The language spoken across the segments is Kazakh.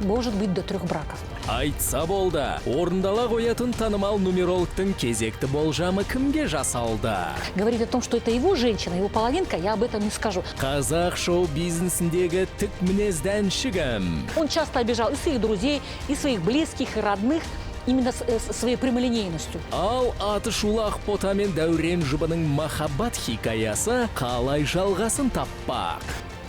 Может быть, до 3 браков. Айтса болды, орындала қоятын танымал нумерологтың кезекті болжамы кімге жасалды? Говорить о том, что это его женщина, его половинка, я об этом не скажу. Қазақ шоу-бизнесіндегі тік мінезді әнші кім? Он часто обижал и своих друзей, и своих близких, и родных, именно своей прямолинейностью. Ал аты шулы Ақбота мен Дәурен жұбының махаббат хикаясы қалай жалғасын таппақ?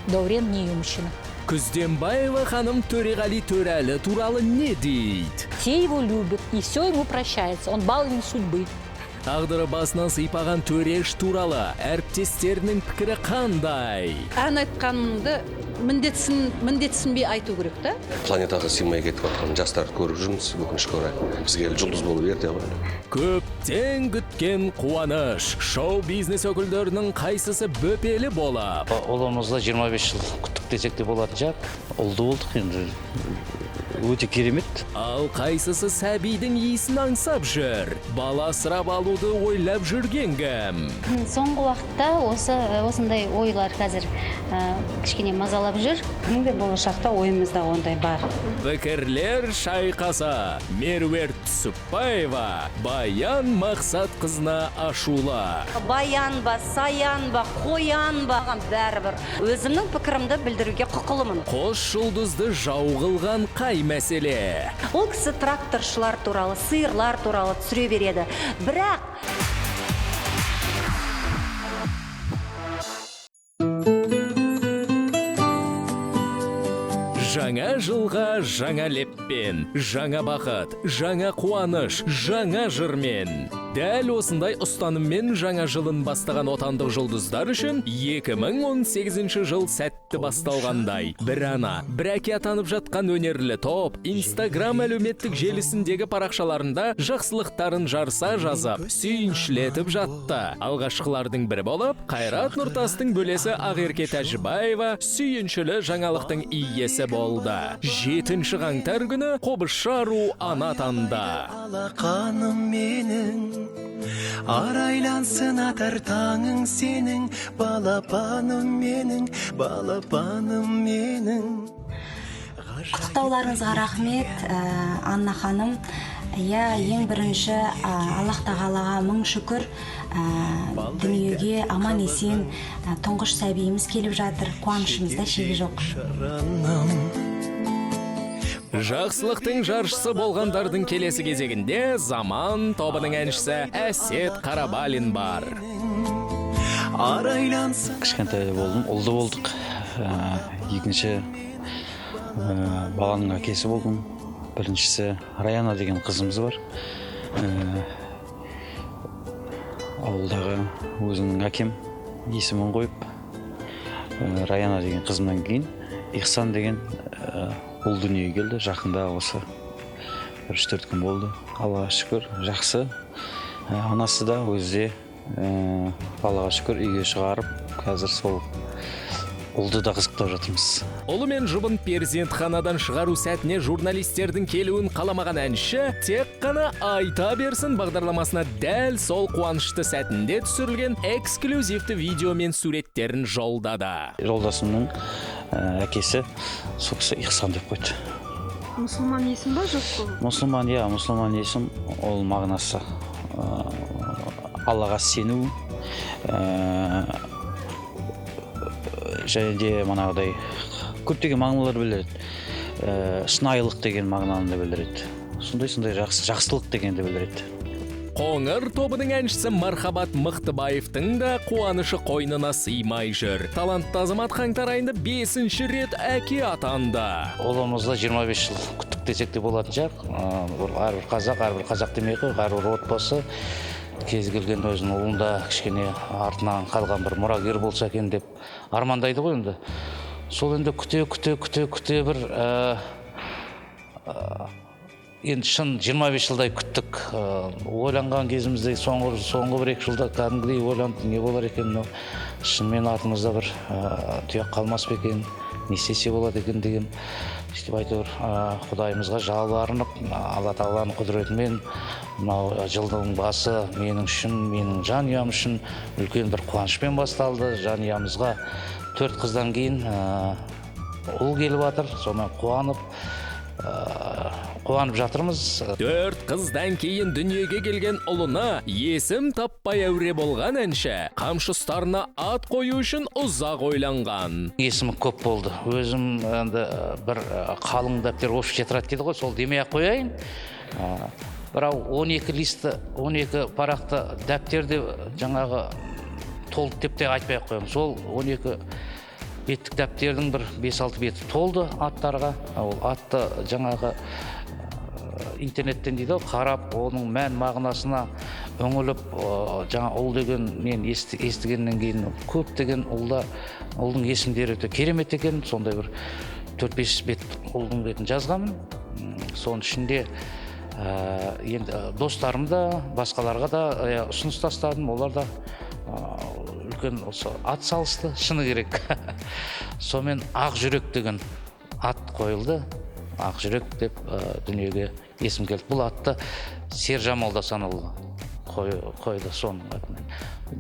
Даурен не ее мужчина. Күздембаева ханым Төреғали Төрәлі туралы не дейді? Все его любят, и все ему прощается. Он баловень судьбы. Тағдыры басынан сыйпаған Төреш туралы әріптестерінің пікірі қандай? Ән айтқаныңды міндетсінбей айту керек та. Планетаға сыймай кетіп жатқан жастарды көріп жүрміз, өкінішке орай. Бізге әлі жұлдыз болып ерте ғой. Көптен күткен қуаныш. Шоу-бизнес өкілдерінің қайсысы бөпелі болып? Ұлымызды 25 жыл күттік десек те болатын шығар. Ұлды болдық енді. Өте керемет. Ал қайсысы сәбидің иісін аңсап жүр? Бала асырап алуды ойлап жүрген кім? Соңғы уақытта осындай ойлар қазір кішкене мазалап жүр. Біздің де болашақта ойымызда ондай бар. Пікірлер шайқасы. Меруерт Түсіпбаева Баян Мақсатқызына ашулы. Баян ба, Саян ба, Қоян ба, маған бәрібір. Өзімнің пікірімді білдіруге құқылымын. Қос жұлдызды жау қылған қай мәселе? Ол кісі тракторшылар туралы, сиырлар туралы түсіре береді. Бірақ Жаңа жылға жаңа леппен, жаңа бақыт, жаңа қуаныш, жаңа жырмен. Дәл осындай ұстаныммен жаңа жылын бастаған отандық жұлдыздар үшін 2018 жыл сәтті басталғандай. Бір ана, бір әке атанып жатқан өнерлі топ Инстаграм әлеуметтік желісіндегі парақшаларында жақсылықтарын жарыса жазып, сүйіншілетіп жатты. Алғашқылардың бірі болып, Қайрат Нұртастың бөлесі Ақерке Тәжібаева сүйіншілі жаңалықтың иесі болды. 7 қаңтар күні қобызшы ару ана атанды. Алақаным менің, арайлансын атар таңың сенің, балапаным менің, балапаным менің. Құттықтауларыңызға рахмет, Анна ханым. Иә, ең бірінші, Аллах тағалаға мың шүкір, дүниеге аман есен, тұңғыш сәбиіміз келіп жатыр, қуанышымызда шегі жоқ. Жақсылықтың жаршысы болғандардың келесі кезегінде Заман тобының әншісі Әсет Қарабалин бар. Кішкентай болдым, ұлды болдық. Екінші, баланың әкесі болдым. Біріншісі Раяна деген қызымыз бар. Ауылдағы өзімнің әкем есімін қойып, Раяна деген қызымнан кейін Ихсан деген, ұл дүниеге келді. Жақында осы бір үш-төрт күн болды. Аллаға шүкір, жақсы. Анасы да өзі де, аллаға шүкір үйге шығарып, қазір сол ұлды да қызықтап жатырмыз. Ұлы мен жұбын перзентханадан шығару сәтіне журналистердің келуін қаламаған әнші тек қана айта берсін бағдарламасына дәл сол қуанышты сәтінде түсірілген эксклюзивті видео мен суреттерін жолдады. Жолдасымның, әкесі сол кісі Ихсан деп қойды. Мұсылман есім ба, жоқ па? Мұсылман, иә, мұсылман есім. Ол мағынасы, Аллаға сену, және де манағыдай көптеген мағыналар білдіреді. Шынайылық деген мағынаны да білдіреді. Сондай-сондай жақсылық дегенді білдіреді. Қоңыр тобының әншісі Мархабат Мықтыбаевтың да қуанышы қойнына сыймай жүр. Талантты азамат қаңтар айында 5-ші рет әке атанды. Ұлымызды 25 жыл күттік десек те болатын шығар. Әрбір қазақ, әрбір қазақ демей қойық, әрбір отбасы кез келген өзінің ұлында кішкене артынан қалған бір мұрагер болса екен деп армандайды ғой енді. Сол енді күте, күте, күте, күте бір, енді шын 25 жылдай күттік. Ойланған кезімізде соңғы бір екі жылда кәдімгідей ойландық, не болар екен мынау. Шынымен артымызда бір, тұяқ қалмас па екен, не істесе болады екен деген. Сөйтіп әйтеуір, Құдайымызға жалбарынып, Алла Тағаланың құдіретімен мынау жылдың басы менің үшін, менің жанұям үшін үлкен бір қуанышпен басталды. Жанұямызға 4 қыздан кейін, ұл келіп жатыр, сонымен қуанып, Қуанып жатырмыз. 4 қыздан кейін дүниеге келген ұлына есім таппай әуре болған әнші қамшы ұстарына ат қою үшін ұзақ ойланған. Есімі көп болды. Өзім енді бір қалың дәптер общий тетрадь дейді ғой, сол демей ақ қояйын. Бірақ 12 листі, 12 парақты дәптерде жаңағы толды деп те айтпай ақ қоямын. Сол 12 беттік дәптердің бір 5-6 беті толды аттарға. Ол атты жаңағы интернеттен дейді ғой, қарап, оның мән мағынасына үңіліп, жаңа ұл деген мен естігеннен кейін көптеген ұлдың есімдері өте керемет екен. Сондай бір 4-5 бет ұлдың бетін жазғанмын. Соның ішінде енді достарым да, басқаларға да ұсыныс тастадым. Олар да үлкен осы ат салысты, шыны керек. Сонымен Ақ жүрек деген ат қойылды. Ақ жүрек деп дүниеге есім келді. Бұл атты Сержан Молдасанұлы қойды соның атымен.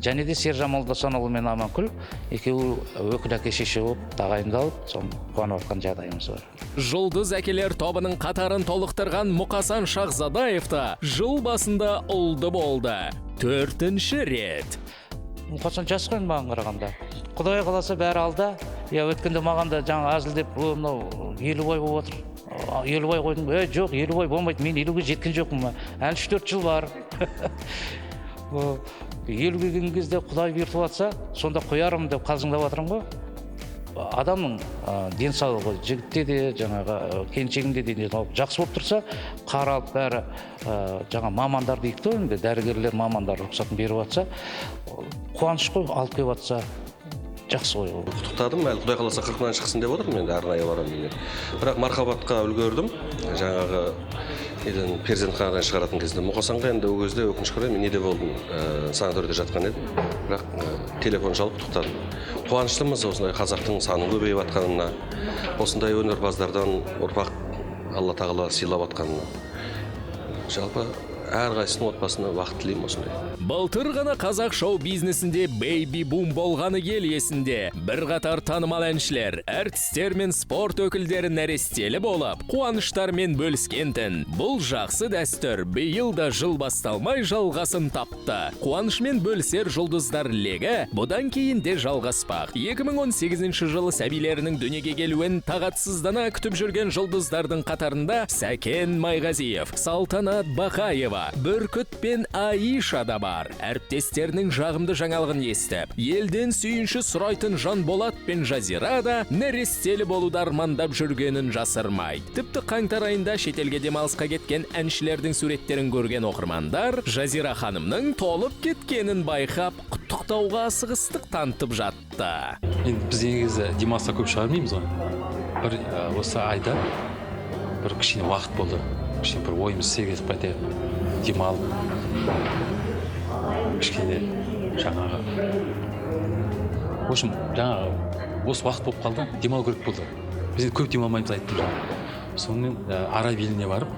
Және де Сержан Молдасанұлы мен Аманкүл екеуі өкіл әке шеше болып тағайындалып, соны қуанып жатқан жағдайымыз бар. Жұлдыз әкелер тобының қатарын толықтырған Мұқасан Шахзадаев та жыл басында ұлды болды. 4-ші рет. Мұқасан жас қой маған қарағанда. Құдай қаласа бәрі алда. Я өткенде маған да жаңа әзілдеп, мынау 50 ай болып отыр. 50 ай қойдым. Жоқ, 50 ай болмайды. Мен 50-ге жеткен жоқпын. Әлі 3-4 жыл бар. 50-ге келген кезде Құдай бұйыртып жатса, сонда қоярмын деп қалжыңдап жатырмын ғой. Адамның денсаулығы жігітте де, жаңағы келіншегінде де денсаулығы жақсы болып тұрса, қаралып бәрі жаңа мамандар дейік те, енді дәрігерлер, мамандар рұқсатын беріп жатса, қуаныш қой, алып келіп жатса жақсы ғой ол. Құттықтадым, әлі Құдай қаласа 40-нан шықсын деп отырмын, енді арнайы барамын мен. Бірақ мархабатқа үлгердім, жаңағы неден перзентханадан шығаратын кезде. Мұқасанға енді ол кезде өкінішке орай мен неде болдым, санаторийде жатқан едім. Бірақ телефон шалып құттықтадым. Қуаныштымыз осындай қазақтың саны көбейіп жатқанына, осындай өнерпаздардан ұрпақ Алла тағала сыйлап жатқанына. Жалпы әрқайсысының отбасына бақыт тілеймін осындай. Былтыр ғана қазақ шоу-бизнесінде бэйби-бум болғаны ел есінде. Бірқатар танымал әншілер, әртістер мен спорт өкілдері нәрестелі болып, қуаныштармен бөліскен-тін. Бұл жақсы дәстүр биыл да жыл басталмай жалғасын тапты. Қуанышмен бөлісер жұлдыздар легі бұдан кейін де жалғаспақ. 2018 жылы сәбилерінің дүниеге келуін тағатсыздана күтіп жүрген жұлдыздардың қатарында Сәкен Майғазиев, Салтанат Бақаева, Бүркіт пен Аиша да бар. Әріптестерінің жағымды жаңалығын естіп, елден сүйінші сұрайтын Жанболат пен Жазира да нәрестелі болуды армандап жүргенін жасырмайды. Тіпті қаңтар айында шетелге демалысқа кеткен әншілердің суреттерін көрген оқырмандар Жазира ханымның толып кеткенін байқап, құттықтауға асығыстық танытып жатты. Енді біз негізі демалысқа көп шығармаймыз ғой. Бір осы айда бір кішкене уақыт болды. Кішкене бір ойымыз сергітіп қайтайық, демалып, кішкене жаңағы, в общем, жаңағы бос уақыт болып қалды, демалу керек болды. Біз енді көп демалмаймыз айттым жаңа. Сонымен Араб еліне барып,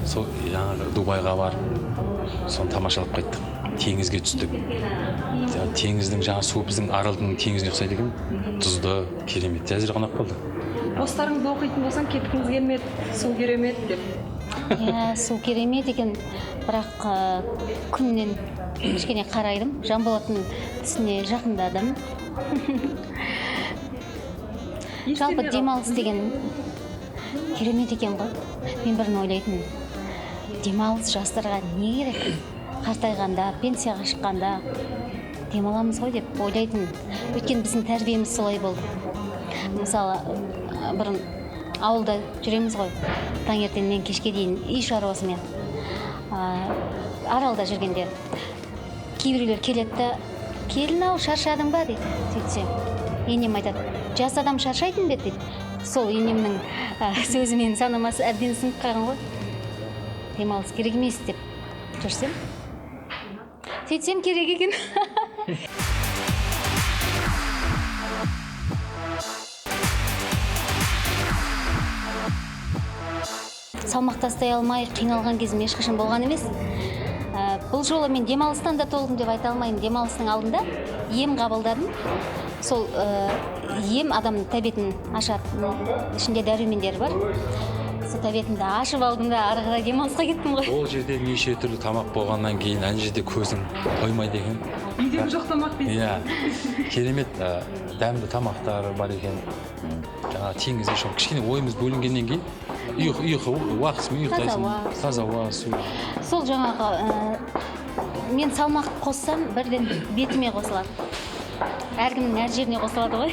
сол жаңағы Дубайға барып, соны тамашалап қайттық. Теңізге түстік. Теңіздің жаңа суы біздің Аралдың теңізіне ұқсайды екен, тұзды, керемет. Жазира қонақ болды. Посттарыңызды оқитын болсаң, кеткіңіз келмеді, су керемет деп. Иә, су керемет екен, бірақ күннен кішкене қарайдым. Жанболаттың түсіне жақындадым. Жалпы демалыс деген керемет екен ғой. Мен бұрын ойлайтынмын, демалыс жастарға не керек? Қартайғанда, пенсияға шыққанда демаламыз ғой деп ойлайтынмын. Өйткені біздің тәрбиеміз солай болды. Мысалы, бұрын ауылда жүреміз ғой, таңертеңнен кешке дейін үй шаруасымен. Аралда жүргенде кейбіреулер келеді де, келін ау, шаршадың ба дейді. Сөйтсем, енем айтады, жас адам шаршайтын бе дейді. Сол енемнің сөзі менің санама әбден сіңіп қалған ғой. Демалыс керек емес деп жүрсем, сөйтсем керек екен. Салмақ тастай алмай қиналған кезім ешқашан болған емес. Бұл жолы мен демалыстан да толдым деп айта алмаймын. Демалыстың алдында ем қабылдадым. Сол ем адамның тәбетін ашады, ішінде дәрумендері бар. Осы тәбетімді ашып алдым да, ары қарай демалысқа кеттім ғой. Ол жерде неше түрлі тамақ болғаннан кейін ана жерде көзің тоймайды екен. Үйдегі жоқ тамақ дейсіз. Иә, керемет дәмді тамақтар бар екен. Жаңағы теңізге шығып, кішкене ойымыз бөлінгеннен кейін ұйқы уақытысымен ұйықтайсың. Таза ауа, су. Сол жаңағы мен салмақ қоссам, бірден бетіме қосылады. Әркімнің әр жеріне қосылады ғой.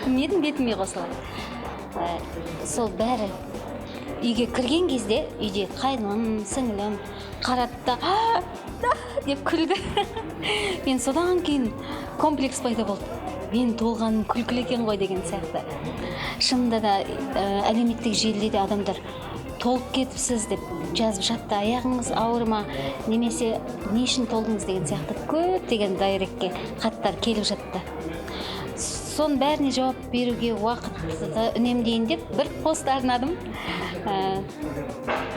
Менің бетіме қосылады. Сол бәрі үйге кірген кезде үйде қайным, сіңілім қарады да деп күлді. Мен содан кейін комплекс пайда болды. Мен толғаным күлкілі екен ғой деген сияқты. Шынында да әлеуметтік желіде де адамдар толып кетіпсіз деп жазып жатты. Аяғыңыз ауыр ма, немесе не үшін толдыңыз деген сияқты көптеген дайректке хаттар келіп жатты. Соның бәріне жауап беруге уақытты үнемдейін деп бір пост арнадым,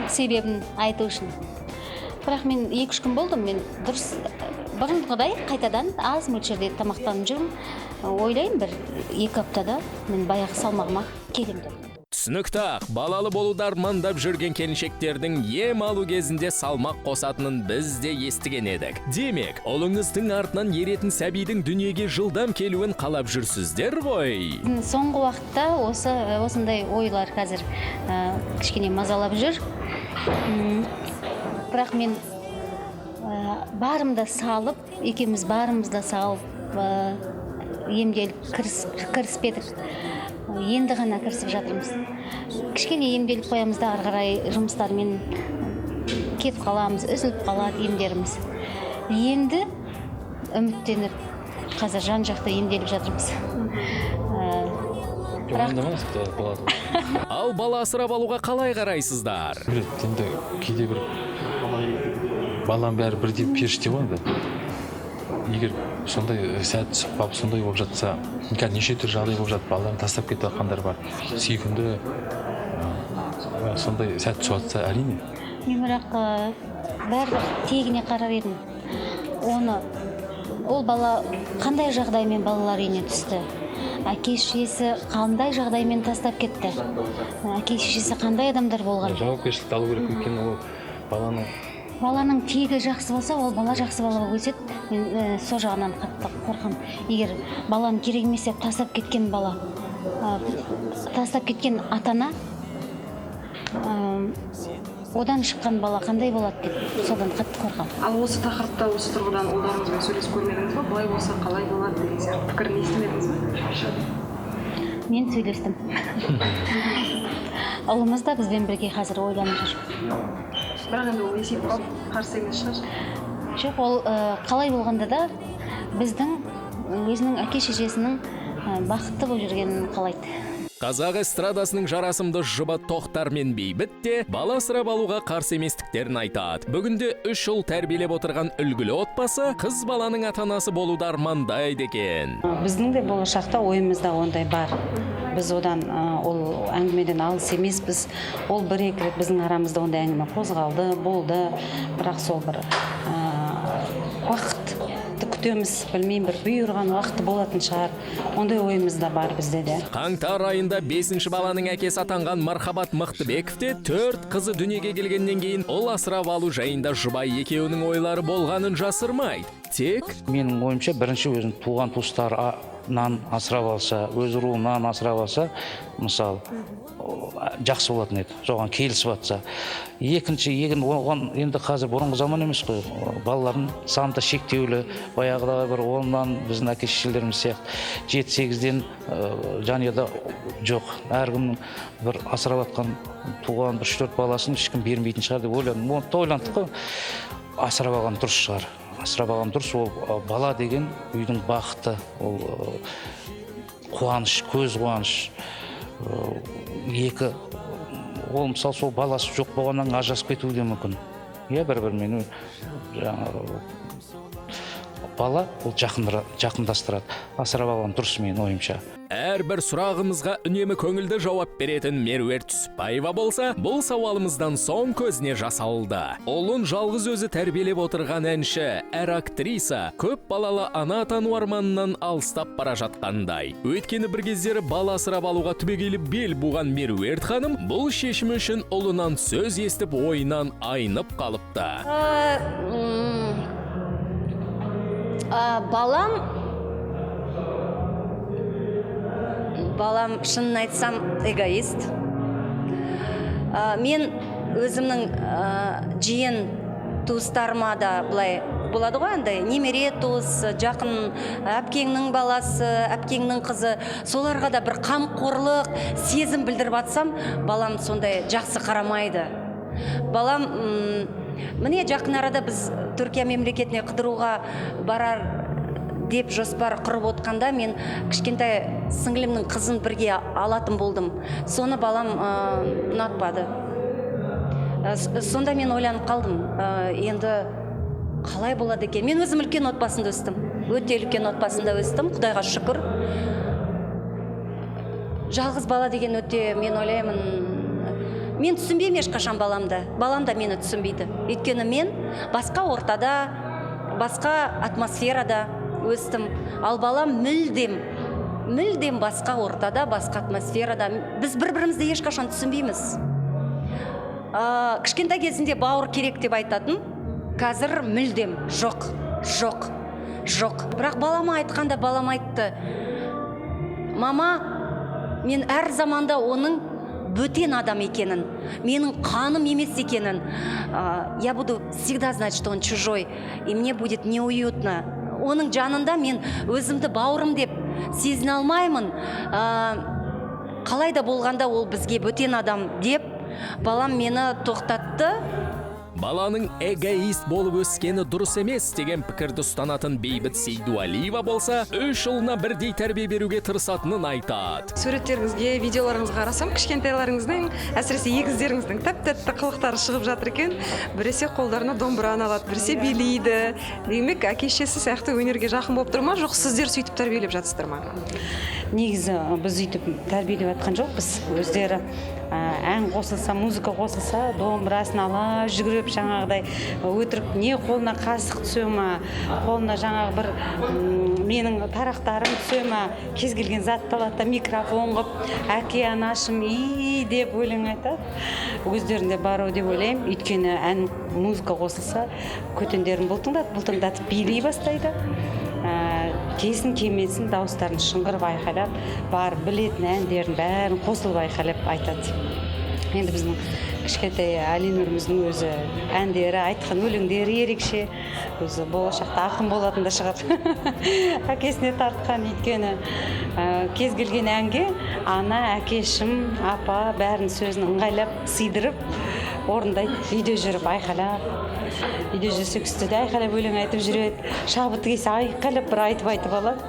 себебін айту үшін. Бірақ мен 2-3 күн болдым, мен дұрыс бұрынғыдай қайтадан аз мөлшерде тамақтанып жүрмін. Ойлаймын, бір 2 аптада мен баяғы салмағыма келемін деп. Түсінікті ақ, балалы болуды армандап жүрген келіншектердің ем алу кезінде салмақ қосатынын біз де естіген едік. Демек, ұлыңыздың артынан еретін сәбидің дүниеге жылдам келуін қалап жүрсіздер ғой. Соңғы уақытта осындай ойлар қазір кішкене мазалап жүр. Бірақ мен барымды салып, екеуміз барымызды салып, емделіп кіріспедік. Енді ғана кірісіп жатырмыз. Кішкене емделіп қоямыз да, ары қарай жұмыстармен кетіп қаламыз, үзіліп қалады емдеріміз. Енді үміттеніп, қазір жан-жақты емделіп жатырмыз. Ал бала асырап алуға қалай қарайсыздар? Енді кейде бір баланың бәрі бірдей періште ғой енді. Егер сондай сәт түсіп қалып, сондай болып жатса, қазір неше түрлі жағдай болып жатыр, балаларын тастап кетіп жатқандар бар, сүйкімді сондай сәт түсіп жатса, әрине. Мен бірақ бәрібір тегіне қарар едім. Оны, ол бала қандай жағдаймен балалар үйіне түсті? Әке шешесі қандай жағдаймен тастап кетті? Әке шешесі қандай адамдар болған? Жауапкершілікті алу керек, өйткені ол баланың тегі жақсы болса, ол бала жақсы бала болып өседі. Мен сол жағынан қатты қорқамын. Егер баланы керек емес деп тастап кеткен бала, тастап кеткен ата-ана, одан шыққан бала қандай болады деп содан қатты қорқамын. Ал осы тақырыпта, осы тұрғыдан ұлдарыңызбен сөйлесіп көрмедіңіз ба? Былай болса қалай болады деген сияқты пікірін естімедіңіз бе? Мен сөйлестім. Ұлымыз да бізбен бірге қазір ойланып жүр. Бірақ енді ол есейіп қалып, қарсы емес шығар. Жоқ, ол қалай болғанда да біздің өзінің әке шешесінің бақытты болып жүргенін қалайды. Қазақ эстрадасының жарасымды жұбы Тоқтар мен Бейбіт те бала асырап алуға қарсы еместіктерін айтады. Бүгінде 3 ұл тәрбиелеп отырған үлгілі отбасы қыз баланың ата-анасы болуды армандайды екен. Біздің де болашақта ойымызда ондай бар. Біз одан, ол әңгімеден алыс емеспіз. Ол бір-екі рет біздің арамызда ондай әңгіме қозғалды, болды. Бірақ сол бір уақытты күтеміз, білмеймін, бір бұйырған уақыты болатын шығар. Ондай ойымыз да бар бізде де. Қаңтар айында 5-ші баланың әкесі атанған Мархабат Мықтыбеков те 4 қызы дүниеге келгеннен кейін ұл асырап алу жайында жұбай екеуінің ойлары болғанын жасырмайды. Тек менің ойымша, бірінші өзінің туған туыстарынан асырап алса, өз руынан асырап алса, мысалы, жақсы болатын еді, соған келісіп атса. Екінші, оған енді қазір бұрынғы заман емес қой, балалардың саны да шектеулі, баяғыда бір 10-нан біздің әке шешелеріміз сияқты 7-8-ден жанұяда жоқ. Әркімнің бір асырап атқан туған бір 3-4 баласын ешкім бермейтін шығар деп ойладым. Оны да ойландық қой, асырап алған дұрыс шығар. Асырап алған дұрыс, ол бала деген үйдің бақыты, ол қуаныш, көз қуаныш. Екі, ол мысалы сол баласы жоқ болғаннан ажырасып кетуі де мүмкін. Иә, бір-бірімен жаңағы Бала ол жақындастырады. Асырап алған дұрыс менің ойымша. Әрбір сұрағымызға үнемі көңілді жауап беретін Меруерт Түсіпбаева болса, бұл сауалымыздан соң көзіне жас алды. Ұлын жалғыз өзі тәрбиелеп отырған әнші, әр актриса көп балалы ана атану арманынан алыстап бара жатқандай. Өйткені бір кездері бала асырап алуға түбегейлі бел буған Меруерт ханым бұл шешімі үшін ұлынан сөз естіп ойынан айнып қалыпты. Балам, шынын айтсам, эгоист. Мен өзімнің жиен туыстарыма да былай болады ғой, андай немере туыс, жақын әпкеңнің баласы, әпкеңнің қызы, соларға да бір қамқорлық сезім білдіріп атсам, балам сондай жақсы қарамайды. Балам, міне жақын арада біз Түркия мемлекетіне қыдыруға барар деп жоспар құрып отқанда, мен кішкентай сіңлімнің қызын бірге алатын болдым. Соны балам ұнатпады. Сонда мен ойланып қалдым, енді қалай болады екен? Мен өзім үлкен отбасында өстім. Өте үлкен отбасында өстім, Құдайға шүкір. Жалғыз бала деген өте, мен ойлаймын, мен түсінбеймін ешқашан баламды. Балам да мені түсінбейді. Өйткені мен басқа ортада, басқа атмосферада өстім. Ал балам мүлдем басқа ортада, басқа атмосферада. Біз бір-бірімізді ешқашан түсінбейміз. Кішкентай кезінде бауыр керек деп айтатын, қазір мүлдем жоқ, жоқ, жоқ. Бірақ балама айтқанда балам айтты: мама, мен әр заманда оның бөтен адам екенін, менің қаным емес екенін, я буду всегда знать, что он чужой, и мне будет неуютно. Оның жанында мен өзімді бауырым деп сезіне алмаймын. Қалай да болғанда ол бізге бөтен адам деп балам мені тоқтатты. Баланың эгоист болып өскені дұрыс емес деген пікірді ұстанатын Бейбіт Сейдуалиева болса, үш ұлына бірдей тәрбие беруге тырысатынын айтады. Суреттеріңізге, видеоларыңызға қарасам, кішкентайларыңыздың, әсіресе егіздеріңіздің тәп-тәтті қылықтары шығып жатыр екен. Біресе қолдарына домбыраны алады, біресе билейді. Демек, әке шешесі сияқты өнерге жақын болып тұр ма, жоқ сіздер сөйтіп тәрбиелеп жатсыздар ма? Негізі біз өйтіп тәрбиелеп жатқан жоқпыз. Өздері ән қосылса, музыка қосылса, домбырасын ала жүгіріп жаңағыдай өтірік не қолына қасық түсе ма, қолына жаңағы бір менің тарақтарым түсе ма, кез келген затты алады да микрофон қып, әке анашым и деп өлең айтады. Өздерінде бар ау деп ойлаймын. Өйткені ән музыка қосылса, көтендерін бұлтыңдатып билей бастайды. Кесін кемесін дауыстарын шыңғырып айқайлап, бар білетін әндерін бәрін қосылып айқайлап айтады. Енді біздің кішкентай Әлинұрымыздың өзі әндері, айтқан өлеңдері ерекше. Өзі болашақта ақын болатын да шығар. Әкесіне тартқан, өйткені кез келген әнге ана, әкешім, апа бәрін сөзін ыңғайлап сыйдырып орындайды. Үйде жүріп айқайлап, үйде жүрсе үстіде айқайлап өлең айтып жүреді. Шабыты келсе айқайлап бір айтып алады.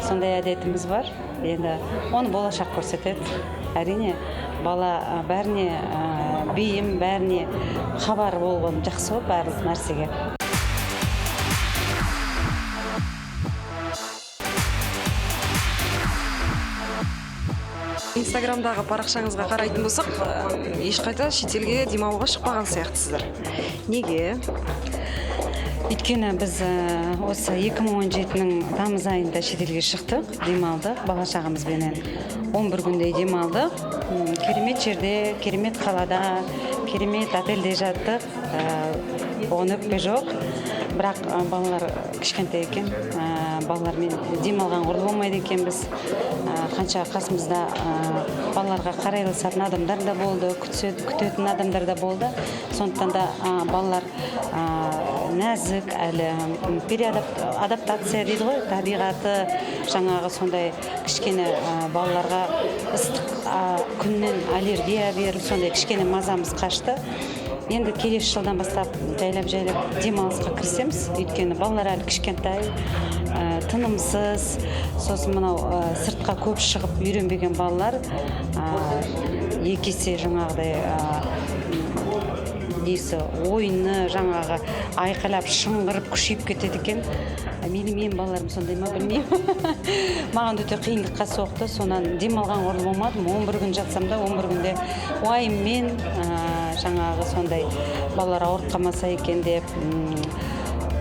Сондай әдетіміз бар. Енді оны болашақ көрсетеді. Әрине, бала бәріне бейім, бәріне хабар болған жақсы ғой барлық нәрсеге. Инстаграмдағы парақшаңызға қарайтын болсақ, ешқайда шетелге демалуға шықпаған сияқтысыздар. Неге? Өйткені біз осы 2017-нің тамыз айында шетелге шықтық, демалдық, бала шағамызбенен 11 күндей демалдық. Керемет жерде, керемет қалада, керемет отельде жаттық. Оған өкпе жоқ. Бірақ балалар кішкентай екен, балалармен демалған құрлы болмайды екенбіз. Қанша қасымызда балаларға қарайласатын адамдар да болды, күтетін адамдар да болды. Сондықтан да балалар нәзік, әлі переадаптация дейді ғой, табиғаты жаңағы сондай кішкене балаларға ыстық күннен аллергия беріп, сондай кішкене мазамыз қашты. Енді келесі жылдан бастап жайлап-жайлап демалысқа кірісеміз. Өйткені балалар әлі кішкентай, тынымсыз, сосын мынау сыртқа көп шығып үйренбеген балалар екі есе жаңағыдай несі, ойыны, жаңағы айқайлап, шыңғырып, күшейіп кетеді екен. Мейлі, менің балаларым сондай ма, білмеймін. Маған өте қиындыққа соқты. Сонан демалған құрлы болмадым. 11 күн жатсам да, 11 күнде уайыммен, жаңағы сондай балалар ауырып қалмаса екен деп,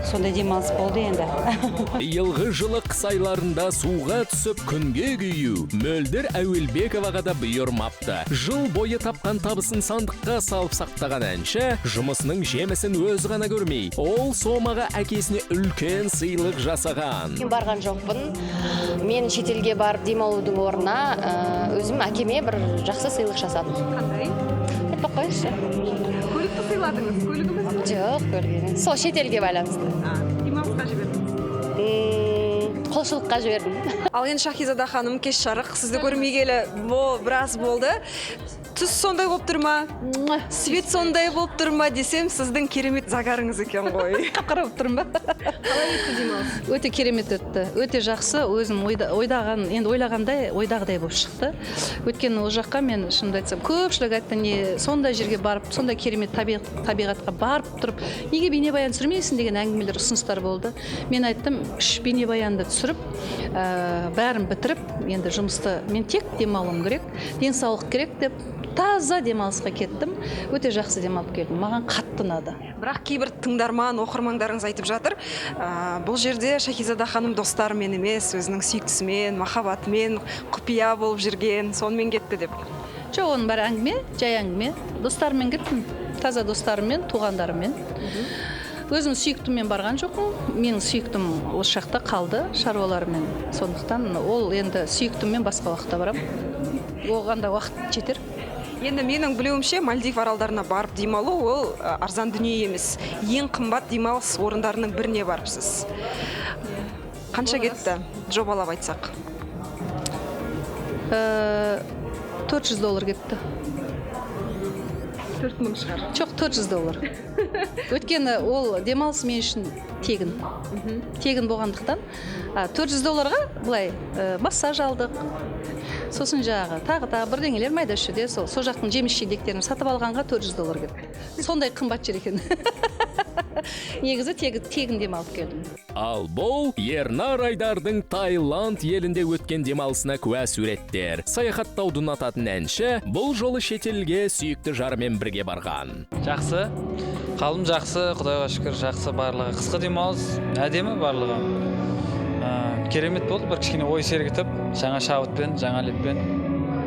сондай демалыс болды енді. Биылғы жылы қыс айларында суға түсіп күнге күю Мөлдір Әуелбековаға да бұйырмапты. Жыл бойы тапқан табысын сандыққа салып сақтаған әнші жұмысының жемісін өзі ғана көрмей, ол сомаға әкесіне үлкен сыйлық жасаған. Мен барған жоқпын. Мен шетелге барып демалудың орнына өзім әкеме бір жақсы сыйлық жасадым. Қандай? Айтпай қояйыншы. Көлікті сыйладыңыз, көлігіміз? Жоқ, көлік емес. Сол шетелге байланысты. Демалысқа жібердіңіз? Құлшылыққа жібердім. Ал енді Шахизада ханым, кеш жарық, сізді көрмегелі біраз болды. Түс сондай болып тұр ма? Свет сондай болып тұр ма десем, сіздің керемет загарыңыз екен ғой. Қап-қара болып тұрмын ба? Қалай өтті демалыс? Өте керемет өтті. Өте жақсы. Өзім ойдаған, енді ойлағандай, ойдағыдай болып шықты. Өйткені ол жаққа мен шынымды айтсам, көпшілік айтты, не сондай жерге барып, сондай керемет табиғатқа барып тұрып, неге бейнебаян түсірмейсің деген әңгімелер, ұсыныстар болды. Мен айттым, 3 бейнебаянды түсіріп, бәрін бітіріп, енді жұмысты мен тек демалуым керек, денсаулық керек деп таза демалысқа кеттім. Өте жақсы демалып келдім. Маған қатты ұнады. Бірақ кейбір тыңдарман, оқырмандарыңыз айтып жатыр, бұл жерде Шахизада ханым достарымен емес, өзінің сүйіктісімен, махаббатымен құпия болып жүрген, сонымен кетті деп. Жоқ, оның бәрі әңгіме, жай әңгіме. Достарыммен кеттім, таза достарыммен, туғандарыммен. Өзім сүйіктіммен барған жоқпын. Менің сүйіктім осы жақта қалды шаруаларымен. Сондықтан ол енді сүйіктіммен басқа уақытта барамын. Оған да уақыт жетер. Енді менің білуімше, Мальдив аралдарына барып демалу ол арзан дүние емес. Ең қымбат демалыс орындарының біріне барыпсыз. Қанша кетті, жобалап айтсақ? $400 кетті. 4000 шығар. Жоқ, $400. Өйткені ол демалыс мен үшін тегін. Тегін болғандықтан, $400-ға былай массаж алдық. Сосын жағы, тағы бірдеңелер майда шүйде, сол жақтың жеміс жидектерін сатып алғанға $400 кетті. Сондай қымбат жер екен. Негізі тегін демалып келдім. Ал бұл Ернар Айдардың Таиланд елінде өткен демалысына куә суреттер. Саяхаттауды ұнататын әнші бұл жолы шетелге сүйікті жарымен бірге барған. Жақсы, қалым жақсы, Құдайға шүкір, жақсы барлығы. Қысқы демалыс әдемі барлығы. Керемет болды, бір кішкене ой сергітіп, жаңа шабытпен, жаңа леппен.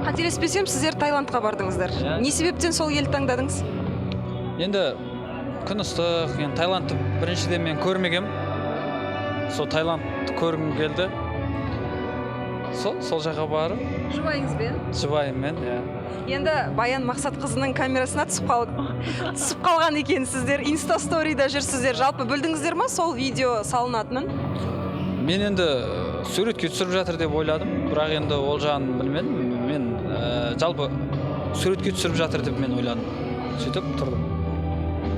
Қателеспесем, сіздер Таиландқа бардыңыздар. Не себептен сол елді таңдадыңыз? Енді күн ыстық, енді Таиландты біріншіден мен көрмегем. Сол Таиландты көргім келді. Сол жаққа барып. Жұбайыңызбен? Жұбайыммен, иә. Енді Баян Мақсатқызының камерасына түсіп қалған екенсіздер, инстасторида жүрсіздер. Жалпы білдіңіздер ма сол видео салынатынын? Мен енді суретке түсіріп жатыр деп ойладым, бірақ енді ол жағын білмедім. Мен жалпы суретке түсіріп жатыр деп мен ойладым. Сөйтіп тұрдым.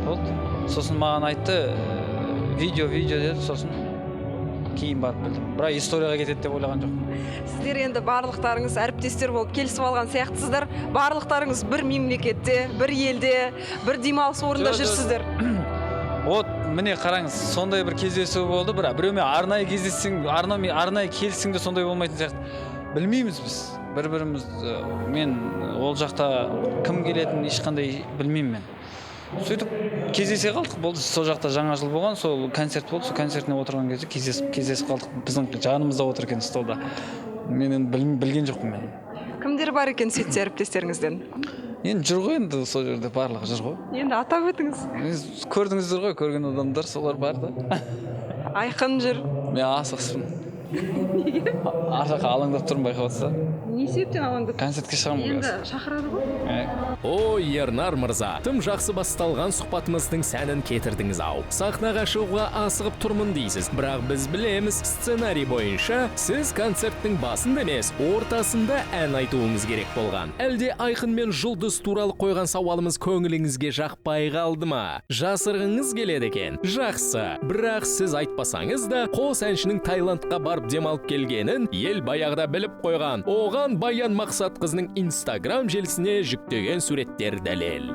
Болды. Сосын маған айтты, видео деді, сосын кейін барып білдім. Бірақ историяға кетеді деп ойлаған жоқпын. Сіздер енді барлықтарыңыз әріптестер болып келісіп алған сияқтысыздар. Барлықтарыңыз бір мемлекетте, бір елде, бір демалыс орнында жүрсіздер. Вот, міне қараңыз, сондай бір кездесу болды, бірақ біреумен арнайы кездессең, арнайы келіссең де сондай болмайтын сияқты. Білмейміз біз бір-біріміз, мен ол жақта кім келетінін ешқандай білмеймін мен. Сөйтіп кездесе қалдық, болды, сол жақта жаңа жыл болған, сол концерт болды, сол концертіне отырған кезде кездесіп қалдық, біздің жанымызда отыр екен столда. Мен енді білген жоқпын мен. Кімдер бар екен сөйтсе әріптестеріңізден? Енді жүр ғой енді сол жерде барлығы жүр ғой. Енді атап өтіңіз. Көрдіңіздер ғой, көрген адамдар солар бар да. Айқын жүр. Мен асықпын. Неге? Ар жаққа алаңдап тұрмын, байқап отырса. Не себептен алаңдап? Концертке шығамын ғой. Енді шақырады ғой. Ой, Ернар мырза, тым жақсы басталған сұхбатымыздың сәнін кетірдіңіз ау. Сахнаға шығуға асығып тұрмын дейсіз, бірақ біз білеміз, сценарий бойынша сіз концерттің басында емес, ортасында ән айтуыңыз керек болған. Әлде Айқын мен Жұлдыз туралы қойған сауалымыз көңіліңізге жақпай қалды ма? Жасырғыңыз келеді екен. Жақсы, бірақ сіз айтпасаңыз да, қос әншінің Таиландқа барып демалып келгенін ел баяғыда біліп қойған. Оған Баян Мақсатқызының Инстаграм желісіне жүктеген суреттер дәлел.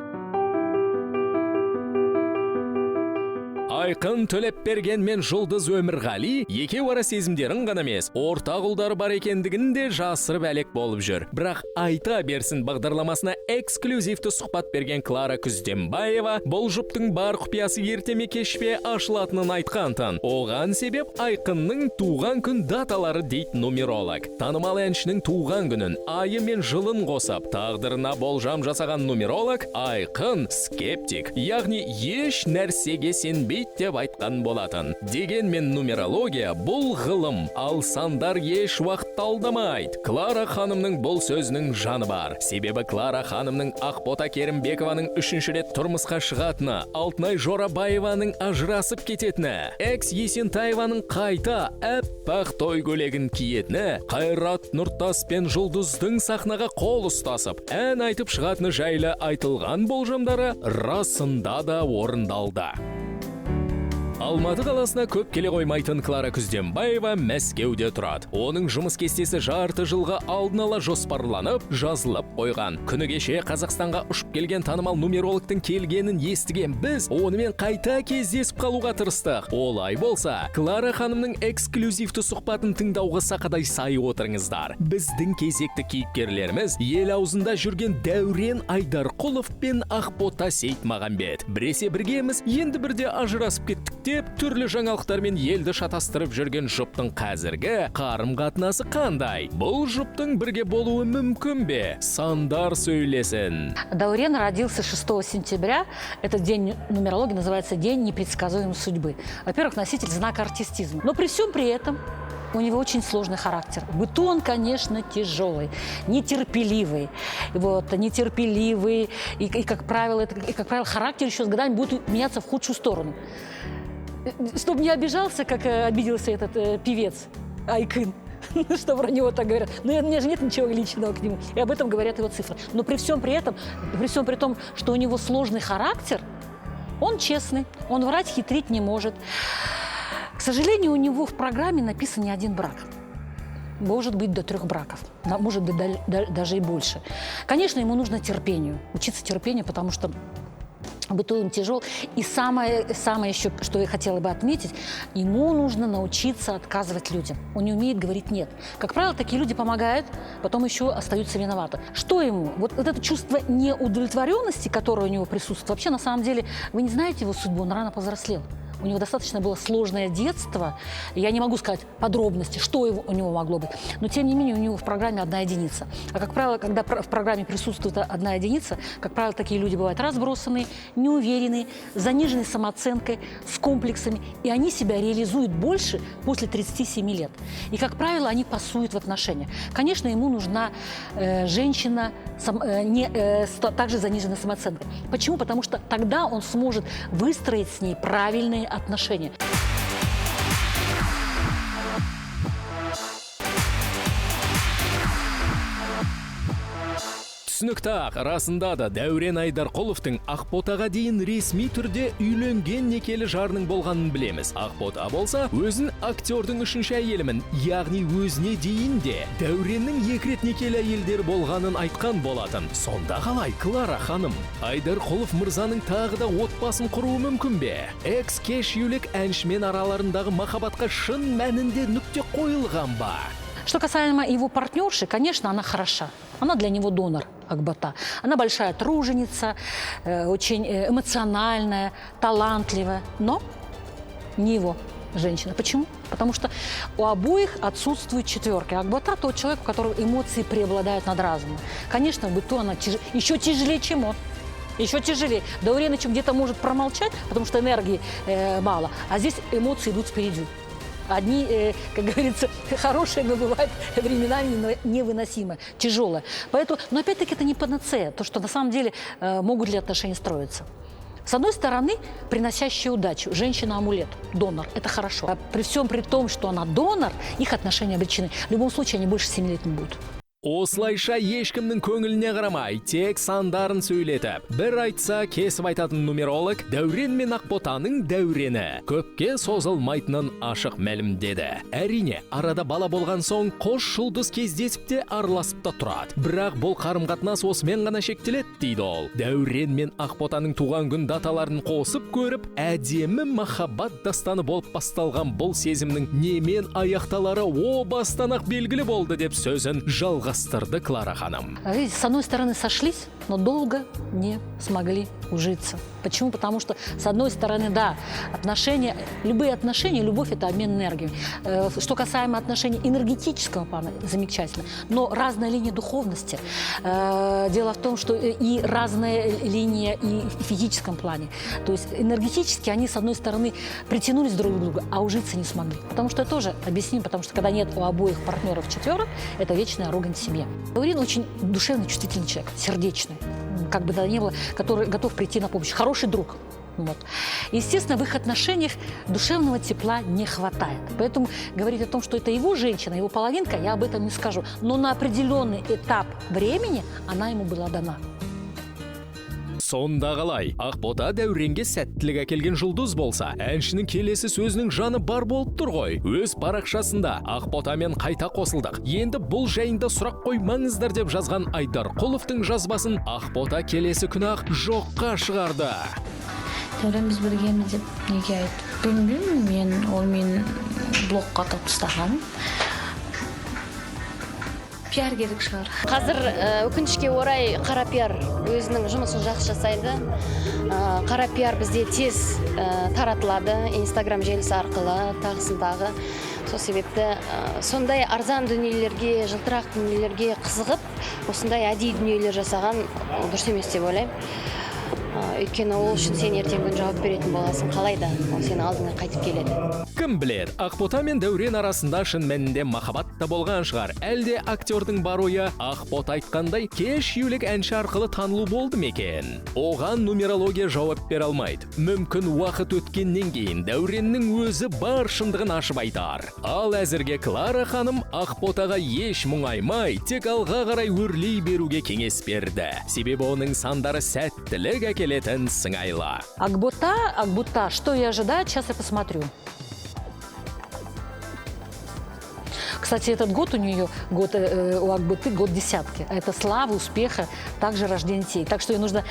Айқын Төлепберген мен Жұлдыз Өмірғали екеуара сезімдерін ғана емес, ортақ ұлдары бар екендігін де жасырып әлек болып жүр. Бірақ «Айта берсін» бағдарламасына эксклюзивті сұхбат берген Клара Күздембаева бұл жұптың бар құпиясы ерте ме, кеш пе ашылатынын айтқан-тын. Оған себеп Айқынның туған күн даталары, дейді нумеролог. Танымал әншінің туған күнін, айы мен жылын қосып, тағдырына болжам жасаған нумеролог Айқын скептик, яғни еш нәрсеге сенбейді деп айтқан болатын. Дегенмен нумерология бұл ғылым, ал сандар еш уақытта алдамайды. Клара ханымның бұл сөзінің жаны бар. Себебі Клара ханымның Ақбота Керімбекованың үшінші рет тұрмысқа шығатыны, Алтынай Жорабаеваның ажырасып кететіні, экс Есентаеваның қайта әппақ той көйлегін киетіні, Қайрат Нұртас пен Жұлдыздың сахнаға қол ұстасып, ән айтып шығатыны жайлы айтылған болжамдары расында да орындалды. Алматы қаласына көп келе қоймайтын Клара Күздембаева Мәскеуде тұрады. Оның жұмыс кестесі жарты жылға алдын ала жоспарланып, жазылып қойған. Күні кеше Қазақстанға ұшып келген танымал нумерологтың келгенін естіген біз онымен қайта кездесіп қалуға тырыстық. Олай болса, Клара ханымның эксклюзивті сұхбатын тыңдауға сақадай сай отырыңыздар. Біздің кезекті кейіпкерлеріміз ел аузында жүрген Дәурен Айдарқұлов пен Ақбота Сейтмағамбет. Біресе біргеміз, енді бірде ажырасып кеттік деп түрлі жаңалықтармен елді шатастырып жүрген жұптың қазіргі қарым-қатынасы қандай? Бұл жұптың бірге болуы мүмкін бе? Сандар сөйлесін. Даурен родился 6 сентября. Этот день нумерологии называется День непредсказуемой судьбы. Во-первых, носитель знака артистизма. Но при всем при этом у него очень сложный характер. В быту он, конечно, тяжелый, нетерпеливый. Вот, нетерпеливый. И, как правило, характер еще с годами будет меняться в худшую сторону. Чтобы не обижался, как обиделся этот певец Айкын, что про него так говорят. Но у меня же нет ничего личного к нему. И об этом говорят его цифры. Но при всем при этом, при всем при том, что у него сложный характер, он честный, он врать, хитрить не может. К сожалению, у него в программе написан не один брак. Может быть, до трех браков, может быть, даже и больше. Конечно, ему нужно терпению, учиться терпению, потому что быту он тяжел. И самое, самое еще, что я хотела бы отметить, ему нужно научиться отказывать людям. Он не умеет говорить «нет». Как правило, такие люди помогают, потом еще остаются виноваты. Что ему? Вот это чувство неудовлетворенности, которое у него присутствует, вообще, на самом деле, вы не знаете его судьбу, он рано повзрослел. У него достаточно было сложное детство. Я не могу сказать подробности, что у него могло быть. Но, тем не менее, у него в программе одна единица. А, как правило, когда в программе присутствует одна единица, как правило, такие люди бывают разбросанные, неуверенные, с заниженной самооценкой, с комплексами. И они себя реализуют больше после 37 лет. И, как правило, они пасуют в отношениях. Конечно, ему нужна женщина не, также заниженной самооценкой. Почему? Потому что тогда он сможет выстроить с ней правильные отношения. Түсінікті ақ, расында да Дәурен Айдарқұловтың Ақботаға дейін ресми түрде үйленген некелі жарының болғанын білеміз. Ақбота болса, өзін актердің үшінші әйелімін, яғни өзіне дейін де Дәуреннің екі рет некелі әйелдері болғанын айтқан болатын. Сонда қалай, Клара ханым? Айдарқұлов мырзаның тағы да отбасын құруы мүмкін бе? Экс Кешьюлік әншімен араларындағы махаббатқа шын мәнінде нүкте қойылған ба? Что касаемо его партнерши, конечно, она хороша. Она для него донор, Акбота. Она большая труженица, очень эмоциональная, талантливая, но не его женщина. Почему? Потому что у обоих отсутствуют четверки. Акбота тот человек, у которого эмоции преобладают над разумом. Конечно, в быту она еще тяжелее, чем он. Еще тяжелее. Даурен еще где-то может промолчать, потому что энергии мало. А здесь эмоции идут впереди. Одни, как говорится, хорошие, но бывает временами невыносимо, тяжелое. Поэтому, но опять-таки это не панацея, то, что на самом деле могут ли отношения строиться. С одной стороны, приносящая удачу, женщина-амулет, донор, это хорошо. А при всем при том, что она донор, их отношения обречены. В любом случае, они больше 7 лет не будут. Осылайша ешкімнің көңіліне қарамай, тек сандарын сөйлетіп, бір айтса кесіп айтатын нумеролог Дәурен мен Ақботаның дәурені көпке созылмайтынын ашық мәлімдеді. Әрине, арада бала болған соң қос жұлдыз кездесіп те араласып та тұрады. Бірақ бұл қарым-қатынас осымен ғана шектеледі, дейді ол. Дәурен мен Ақботаның туған күн даталарын қосып көріп, әдемі махаббат дастаны болып басталған бұл сезімнің немен аяқталары о бастан-ақ белгілі болды деп сөзін жалғастырды Клара ханым. Видите, с одной стороны сошлись, но долго не смогли ужиться. Почему? Потому что, с одной стороны, да, отношения, любые отношения, любовь – это обмен энергией. Что касаемо отношений энергетического плана, замечательно, но разная линия духовности. Дело в том, что и разная линия и в физическом плане. То есть энергетически они, с одной стороны, притянулись друг к другу, а ужиться не смогли. Потому что тоже объясним, потому что когда нет у обоих партнеров четверок, это вечная ругань в семье. Даурен очень душевный, чувствительный человек, сердечный, как бы то ни было, который готов прийти на помощь. Хороший друг. Вот. Естественно, в их отношениях душевного тепла не хватает. Поэтому говорить о том, что это его женщина, его половинка, я об этом не скажу. Но на определенный этап времени она ему была дана. Сонда қалай? Ақбота Дәуренге сәттілік әкелген жұлдыз болса, әншінің келесі сөзінің жаны бар болып тұр ғой. Өз парақшасында Ақботамен қайта қосылдық. Енді бұл жайында сұрақ қоймаңыздар деп жазған Айдарқұловтың жазбасын Ақбота келесі күні-ақ жоққа шығарды. Дәурен біз біргеміз деп неге айтты? Білмеймін, мен ол мен блокқа тығып тастаған. Пиар керек шығар. Қазір өкінішке орай қара пиар өзінің жұмысын жақсы жасайды. Қара пиар бізде тез таратылады Инстаграм желісі арқылы, тағысын тағы. Сол себепті сондай арзан дүниелерге, жылтырақ дүниелерге қызығып, осындай әдейі дүниелер жасаған дұрыс емес деп ойлаймын. Өйткені ол үшін сен ертеңгі күн жауап беретін боласың, қалай да ол сенің алдыңа қайтып келеді. Кім біледі, Ақбота мен Дәурен арасында шын мәнінде махаббат та болған шығар. Әлде актердің бар ойы Ақбота айтқандай кеш юлік әнші арқылы танылу болды ма екен? Оған нумерология жауап бере алмайды. Мүмкін уақыт өткеннен кейін Дәуреннің өзі бар шындығын ашып айтар. Ал әзірге Клара ханым Ақботаға еш мұңаймай, тек алға қарай өрлей беруге кеңес берді. Себебі оның сандары сәттілік әкелетін сыңайлы. Ақбота, Ақбота, что я ожидаю, сейчас я посмотрю. Кстати, этот год у нее, год у Акботы, год десятки. Это слава, успеха, также рождение детей. Так что ей нужно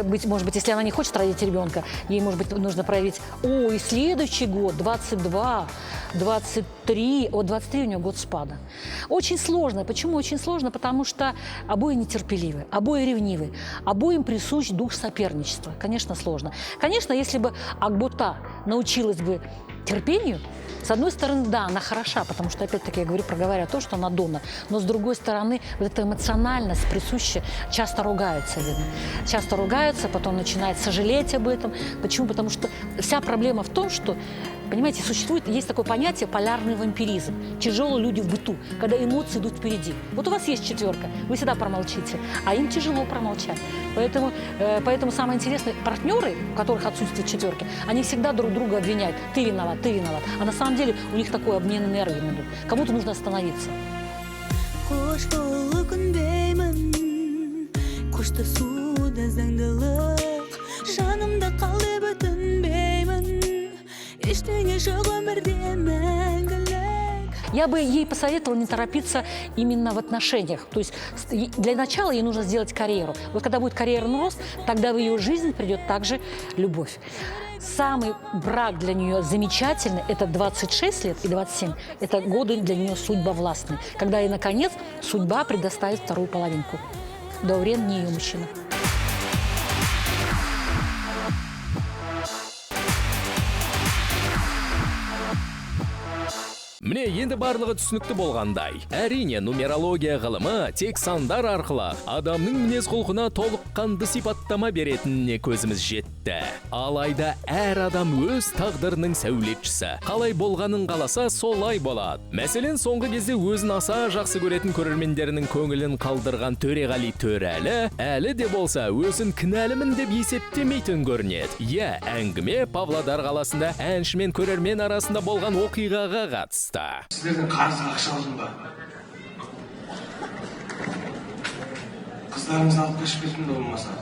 быть, может быть, если она не хочет родить ребенка, ей, может быть, нужно проявить... О, и следующий год, 22, 23, о, 23 у нее год спада. Очень сложно. Почему очень сложно? Потому что обои нетерпеливы, обои ревнивы, обоим присущ дух соперничества. Конечно, сложно. Конечно, если бы Акбота научилась бы терпению, с одной стороны, да, она хороша, потому что, опять-таки, я говорю, проговариваю то, что она донор. Но, с другой стороны, вот эта эмоциональность присуща, часто ругаются, видно. Часто ругаются, потом начинают сожалеть об этом. Почему? Потому что вся проблема в том, что, понимаете, существует, есть такое понятие полярный вампиризм. Тяжелые люди в быту, когда эмоции идут впереди. Вот у вас есть четверка, вы всегда промолчите, а им тяжело промолчать. Поэтому самое интересное, партнеры, у которых отсутствуют четверки, они всегда друг друга обвиняют. Ты виноват, ты виноват. А на самом деле у них такой обмен энергиями идет. Кому-то нужно остановиться. Я бы ей посоветовала не торопиться именно в отношениях. То есть для начала ей нужно сделать карьеру. Вот когда будет карьерный рост, тогда в ее жизнь придет также любовь. Самый брак для нее замечательный – это 26 лет и 27. Это годы для нее судьбовластные. Когда ей, наконец, судьба предоставит вторую половинку. Даурен не ее мужчина. Міне енді барлығы түсінікті болғандай. Әрине, нумерология ғылымы тек сандар арқылы адамның мінез-құлқына толыққанды сипаттама беретініне көзіміз жетті. Алайда әр адам өз тағдырының сәулетшісі. Қалай болғанын қаласа, солай болады. Мәселен, соңғы кезде өзін аса жақсы көретін көрермендерінің көңілін қалдырған Төреғали Төрәлі әлі де болса өзін кінәлімін деп есептемейтін көрінеді. Иә, әңгіме Павлодар қаласында әнші мен көрермен арасында болған оқиғаға қатысты. Сіздерден қарызға ақша алдым ба? Қыздарыңызды алып қашып кеттім де болмаса.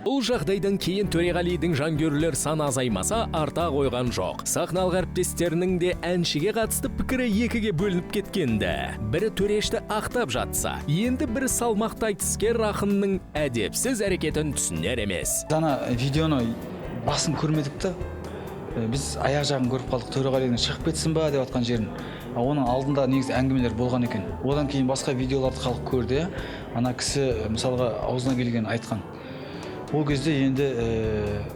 Бұл жағдайдан кейін Төреғалидің жанкүйерлер саны азаймаса, арта қойған жоқ. Сахналық әріптестерінің де әншіге қатысты пікірі екіге бөлініп кеткенді. Бірі Төрешті ақтап жатса, енді бірі салмақты айтыскер ақынның әдепсіз әрекетін түсінер емес. Ана видеоны басын көрмедік та, біз аяқ жағын көріп қалдық, Төреғалидың шығып кетсін ба деп атқан жерін. Оның алдында негізі әңгімелер болған екен. Одан кейін басқа видеоларды халық көрді, ана кісі мысалға аузына келгенін айтқан. Ол кезде енді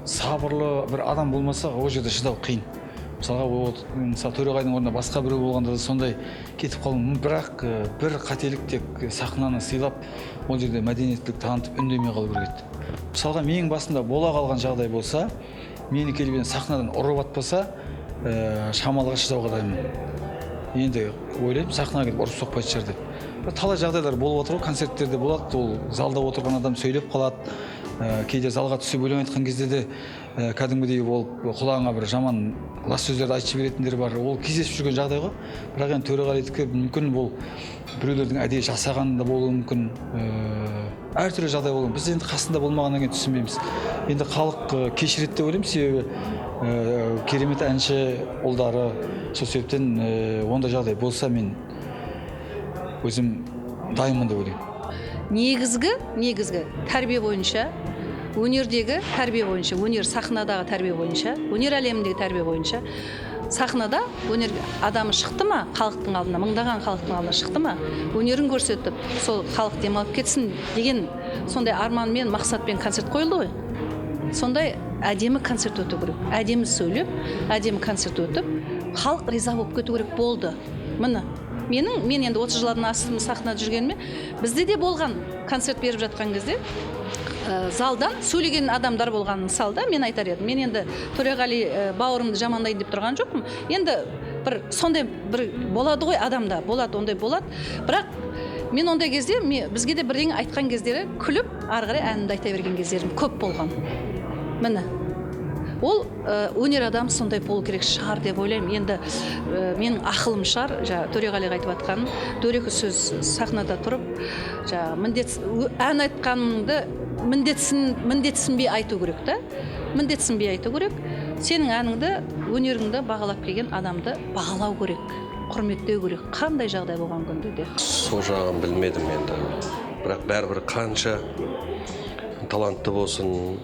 сабырлы бір адам болмаса, ол жерде шыдау қиын. Мысалға, мысалы, Төреғалидың орнында басқа біреу болғанда да сондай кетіп қалуы мүмкін. Бірақ бір қателік тек сахнаны сыйлап, ол жерде мәдениеттілік танытып үндемей қалу керек еді. Мысалға, менің басымда бола қалған жағдай болса, мені келіп енді сахнадан ұрып атпаса, шамалыға шыдауға дайынмын. Енді ойлаймын, сахнаға келіп ұрып соқпайтын шығар деп. Бір талай жағдайлар болып отыр ғой, концерттерде болады, ол залда отырған адам сөйлеп қалады. Кейде залға түсіп өлең айтқан кезде де кәдімгідей болып құлағыңа бір жаман лас сөздерді айтып жіберетіндер бар. Ол кездесіп жүрген жағдай ғой. Бірақ енді Төреғалидікі мүмкін бұл біреулердің әдейі жасағаны да болуы мүмкін. Әртүрлі жағдай болуы мүмкін. Біз енді қасында болмағаннан кейін түсінбейміз. Енді халық кешіреді деп ойлаймын, себебі керемет әнші ұлдары. Сол себептен ондай жағдай болса, мен өзім дайынмын деп ойлаймын. Негізгі тәрбие бойынша, өнердегі тәрбие бойынша, өнер сахнадағы тәрбие бойынша, өнер әлеміндегі тәрбие бойынша, сахнада өнер адамы шықты ма, халықтың алдына, мыңдаған халықтың алдына шықты ма, өнерін көрсетіп, сол халық демалып кетсін деген сондай арманмен, мақсатпен концерт қойылды ғой. Сондай әдемі концерт өту керек. Әдемі сөйлеп, әдемі концерт өтіп, халық риза болып кету керек болды. Міне, мен енді 30 жылдан астам сахнада жүргеніме, бізде де болған концерт беріп жатқан кезде залдан сөйлеген адамдар болған мысалда мен айтар едім. Мен енді Төреғали бауырымды жамандайын деп тұрған жоқпын. Енді бір сондай бір болады ғой адамда, болады, ондай болады. Бірақ мен ондай кезде бізге де бірдеңе айтқан кездері күліп, ары қарай әнімді айта берген кездерім көп болған. Міне. Ол өнер адам сондай болу керек шығар деп ойлаймын. Енді менің ақылым шығар, жаңа Төреғалиға айтып жатқаным, дөрекі сөз сахнада тұрып, жаңа ән айтқаныңды міндетсінбей айту керек та. Міндетсінбей айту керек. Сенің әніңді, өнеріңді бағалап келген адамды бағалау керек, құрметтеу керек, қандай жағдай болған күнде де. Сол жағын білмедім енді. Бірақ бәрібір қанша талантты болсын,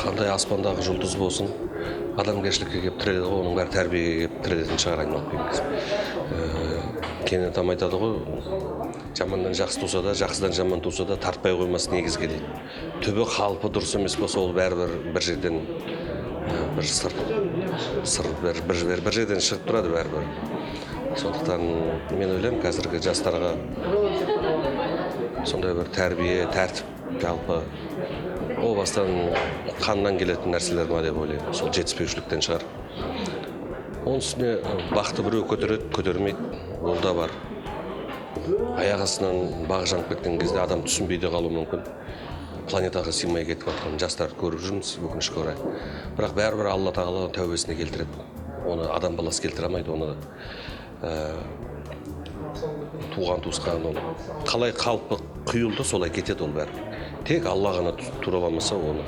қандай аспандағы жұлдыз болсын, адамгершілікке келіп тіреледі ғой, оның бәрі тәрбиеге келіп тірелетін шығар айналып келген кезде. Кенен атам айтады ғой, жаманнан жақсы туса да, жақсыдан жаман туса да тартпай қоймас негізге дейді. Түбі қалпы дұрыс емес болса, ол бәрібір бір жерден бір сыр бір жерден шығып тұрады бәрібір. Сондықтан мен ойлаймын, қазіргі жастарға сондай бір тәрбие, тәртіп жалпы о бастан қаннан келетін нәрселер ма деп ойлаймын. Сол жетіспеушіліктен шығар. Оның үстіне бақты біреу көтереді, көтермейді, ол да бар. Аяқ астынан бағы жанып кеткен кезде адам түсінбей де қалуы мүмкін. Планетаға сыймай кетіп жатқан жастарды көріп жүрміз, өкінішке орай. Бірақ бәрібір Алла тағала тәубесіне келтіреді. Оны адам баласы келтіре алмайды, оны туған туысқан ол қалай қалпы құйылды, солай кетеді ол бәрібір. Тек Алла ғана тураламаса оны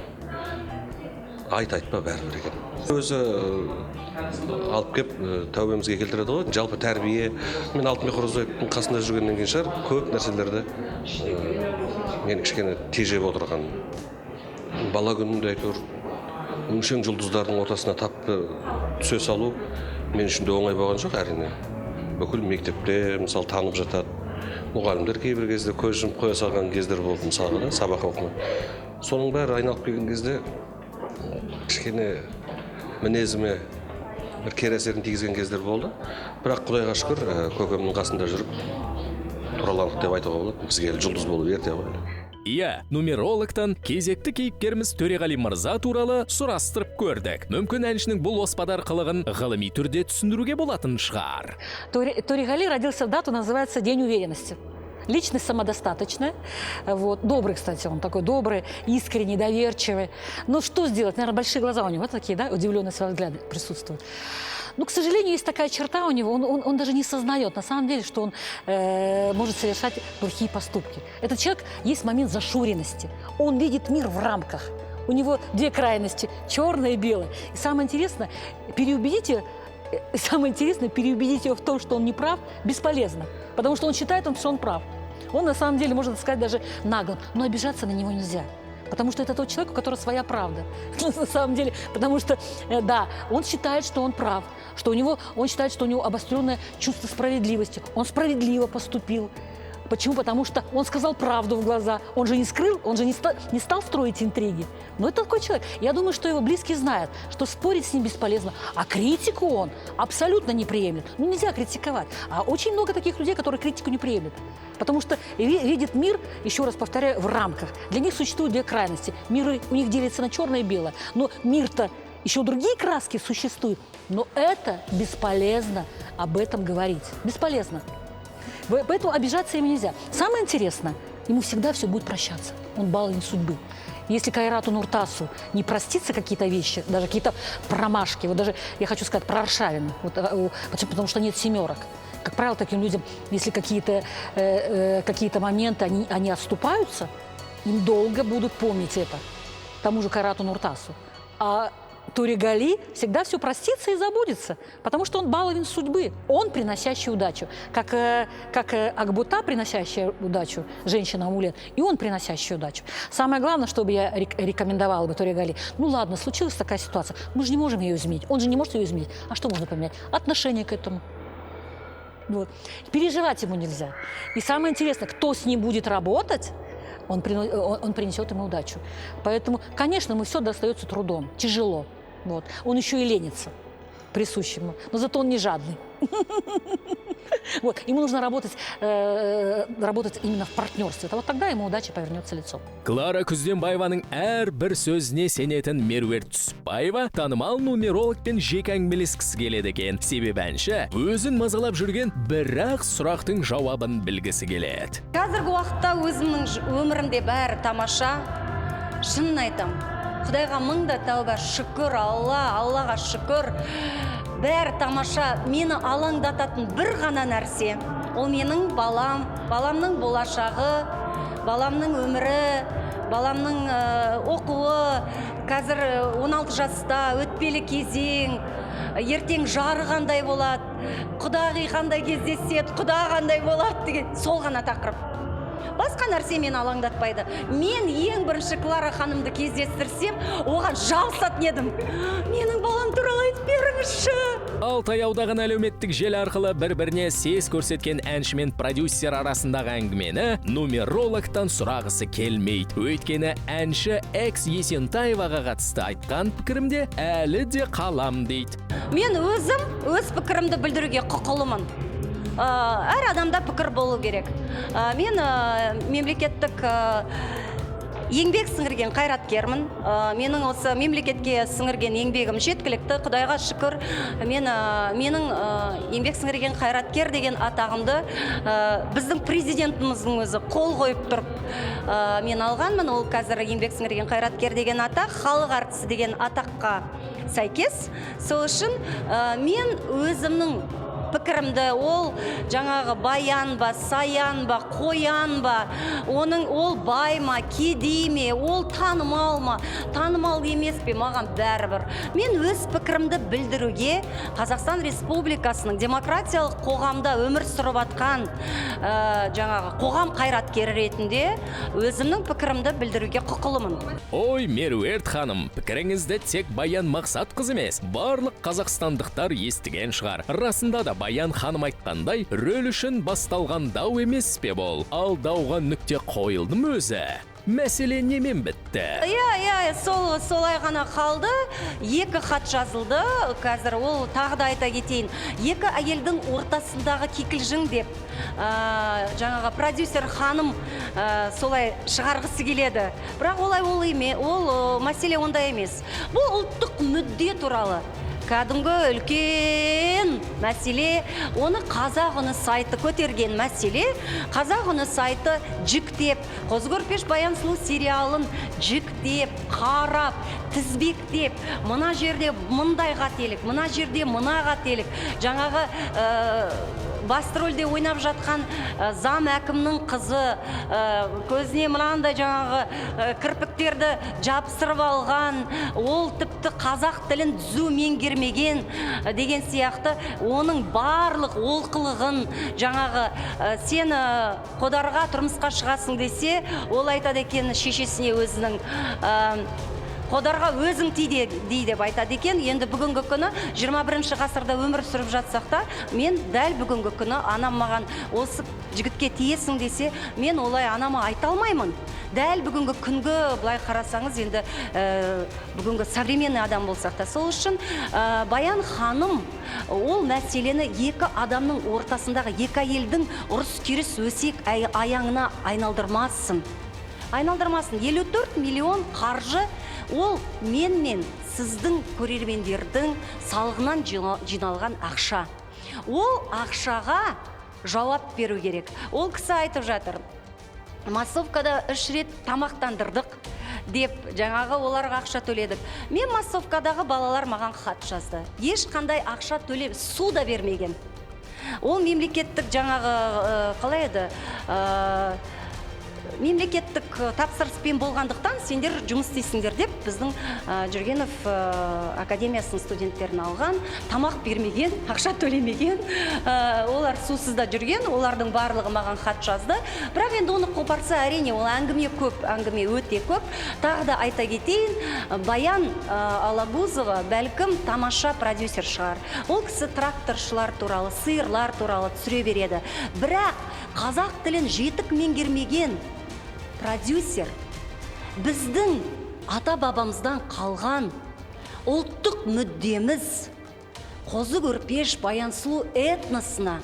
айт айтпа бәрібір екен. Өзі алып кеп тәубемізге келтіреді ғой. Жалпы тәрбие, мен Алтынбек Қорозбаевтың қасында жүргеннен кейін шығар, көп нәрселерді мен кішкене тежеп отырған. Бала күнімде әйтеуір өңшең жұлдыздардың ортасына тап түсе салу мен үшін де оңай болған жоқ әрине. Бүкіл мектепте мысалы танып жатады. Мұғалімдер кейбір кезде көз жұмып қоя салған кездер болды мысалға да, сабақ оқымай. Соның бәрі айналып келген кезде кішкене мінезіме бір кері әсерін тигізген кездер болды. Бірақ Құдайға шүкір, көкемнің қасында жүріп тураландық деп айтуға болады. Бізге жұлдыз болып ерте ғой. Иә, нумерологтан кезекті кейіпкеріміз Төреғали мырза туралы сұрастырып көрдік. Мүмкін әншінің бұл оспадар қылығын ғылыми түрде түсіндіруге болатын шығар. Төреғали родился в дату, называется День уверенности. Личность самодостаточная. Вот. Добрый, кстати, он такой добрый, искренний, доверчивый. Но что сделать? Наверное, большие глаза у него такие, да, удивленность во взгляде присутствует. Но, к сожалению, есть такая черта у него, он даже не сознает, на самом деле, что он может совершать плохие поступки. Этот человек, есть момент зашоренности. Он видит мир в рамках. У него две крайности, черное и белое. И самое интересное, переубедить его в том, что он не прав, бесполезно. Потому что он считает, что он прав. Он на самом деле, можно сказать, даже наглым. Но обижаться на него нельзя. Потому что это тот человек, у которого своя правда. На самом деле, потому что, да, он считает, что он прав, что у него, он считает, что у него обостренное чувство справедливости. Он справедливо поступил. Почему? Потому что он сказал правду в глаза. Он же не скрыл, он же не стал строить интриги. Но это такой человек. Я думаю, что его близкие знают, что спорить с ним бесполезно. А критику он абсолютно не приемлет. Ну, нельзя критиковать. А очень много таких людей, которые критику не приемлют. Потому что видят мир, еще раз повторяю, в рамках. Для них существуют две крайности. Мир у них делится на черное и белое. Но мир-то еще другие краски существуют. Но это бесполезно об этом говорить. Бесполезно. Поэтому обижаться ему нельзя. Самое интересное, ему всегда все будет прощаться. Он баловень судьбы. Если Кайрату Нуртасу не простится какие-то вещи, даже какие-то промашки, вот даже, я хочу сказать, про Аршавина, вот, потому что нет семерок. Как правило, таким людям, если какие-то моменты, они отступаются, им долго будут помнить это, тому же Кайрату Нуртасу. А Торегали всегда все простится и забудется, потому что он баловень судьбы, он приносящий удачу. Как Акбота, приносящая удачу, женщина-амулет, и он приносящий удачу. Самое главное, чтобы я рекомендовала бы Торегали, ну ладно, случилась такая ситуация, мы же не можем ее изменить, он же не может ее изменить. А что можно поменять? Отношение к этому. Вот. Переживать ему нельзя. И самое интересное, кто с ним будет работать, он принесет ему удачу. Поэтому, конечно, ему все достается трудом, тяжело. Вот. Он еще и ленится, присущему, но зато он не жадный. Вот. Ему нужно работать именно в партнерстве. Вот тогда ему удача повернется лицом. Клара Күзденбаеваның әрбір сөзіне сенетін Меруерт Түсіпбаева танымал нумерологпен жеке әңгімелескісі келеді екен. Себебі әнші өзін мазалап жүрген бір-ақ сұрақтың жауабын білгісі келеді. Қазіргі уақытта өзімнің өмірімде бәрі тамаша. Шынын айтам, Құдайға мың да тәуба, шүкір, Алла, Аллаға шүкір. Бәрі тамаша. Мені алаңдататын бір ғана нәрсе. Ол менің балам, баламның болашағы, баламның өмірі, баламның оқуы. Қазір 16 жаста, өтпелі кезең, ертең жары қандай болады, құдағи қандай кездеседі, құда қандай болады деген сол ғана тақырып. Басқа нәрсе мені алаңдатпайды. Мен ең бірінші Клара ханымды кездестірсем, оған жабысатын едім. Менің балам туралы айтып беріңізші. Ал таяуда ғана әлеуметтік желі арқылы бір-біріне сес көрсеткен әнші мен продюсер арасындағы әңгімені нумерологтан сұрағысы келмейді. Өйткені әнші экс Есентаеваға қатысты айтқан пікірімде әлі де қалам дейді. Мен өзім өз пікірімді білдіруге құқылымын. Әр адамда пікір болу керек. Мен мемлекеттік еңбек сіңірген қайраткермін. Менің осы мемлекетке сіңірген еңбегім жеткілікті. Құдайға шүкір, менің еңбек сіңірген қайраткер деген атағымды біздің президентіміздің өзі қол қойып тұрып мен алғанмын. Ол қазір еңбек сіңірген қайраткер деген атақ, халық әртісі деген атаққа сәйкес. Сол үшін мен өзімнің пікірімді, ол жаңағы баян ба, саян ба, қоян ба, оның ол бай ма, кедей ме, ол танымал ма, танымал емес пе, маған бәрібір. Мен өз пікірімді білдіруге Қазақстан Республикасының демократиялық қоғамда өмір сүріп атқан жаңағы қоғам қайраткері ретінде өзімнің пікірімді білдіруге құқылымын. Ой, Меруерт ханым, пікіріңізді тек Баян Мақсатқызы емес, барлық қазақстандықтар естіген шығар. Расында да Баян ханым айтқандай, рөл үшін басталған дау емес пе бұл? Ал дауға нүкте қойылды ма өзі? Мәселе немен бітті? Иә, солай ғана қалды. Екі хат жазылды. Қазір ол тағы да айта кетейін. Екі әйелдің ортасындағы кикілжің деп жаңағы продюсер ханым солай шығарғысы келеді. Бірақ олай ол мәселе ондай емес. Бұл ұлттық мүдде туралы. Кәдімгі үлкен Мәселе, оны Қазақ үні сайты көтерген мәселе, Қазақ үні сайты жіктеп, Қозы Көрпеш Баян Сұлу сериалын жіктеп, қарап, тізбектеп, мына жерде мындай қателік, мына жерде мына қателік, жаңағы басты рөлде ойнап жатқан зам әкімнің қызы көзіне мынандай жаңағы кірпіктерді жапсырып алған, ол тіпті қазақ тілін түзу меңгермеген деген сияқты, оның барлық олқылығын жаңағы сен Қодарға тұрмысқа шығасың десе, ол айтады екен шешесіне өзінің, Қодарға өзің ти деп айтады екен. Енді бүгінгі күні 21 ғасырда өмір сүріп жатсақ та, мен дәл бүгінгі күні анам маған осы жігітке тиесің десе, мен олай анама айта алмаймын. Дәл бүгінгі күнгі былай қарасаңыз, енді бүгінгі современный адам болсақ та, сол үшін Баян ханым ол мәселені екі адамның ортасындағы екі әйелдің ұрыс-керіс өсек аяңына айналдырмасын. Айналдырмасын. 54 миллион қаржы ол мен мен сіздің көрермендердің салығынан жиналған ақша. Ол ақшаға жауап беру керек. Ол кісі айтып жатыр, массовкада 3 рет тамақтандырдық деп, жаңағы оларға ақша төледік. Мен массовкадағы балалар маған хат жазды. Ешқандай ақша төлеп, су да бермеген. Ол мемлекеттік жаңағы, қалай еді, мемлекеттік тапсырыспен болғандықтан сендер жұмыс істейсіңдер деп біздің Жүргенов академиясының студенттерін алған, тамақ бермеген, ақша төлемеген, олар сусыз да жүрген, олардың барлығы маған хат жазды. Бірақ енді оны қопарса, әрине, ол әңгіме көп, әңгіме өте көп. Тағы да айта кетейін, Баян Алагузова бәлкім тамаша продюсер шығар. Ол кісі тракторшылар туралы, сиырлар туралы түсіре береді. Бірақ қазақ тілін жетік меңгермеген продюсер біздің ата-бабамыздан қалған ұлттық мүддеміз Қозы Көрпеш Баян Сұлу этносына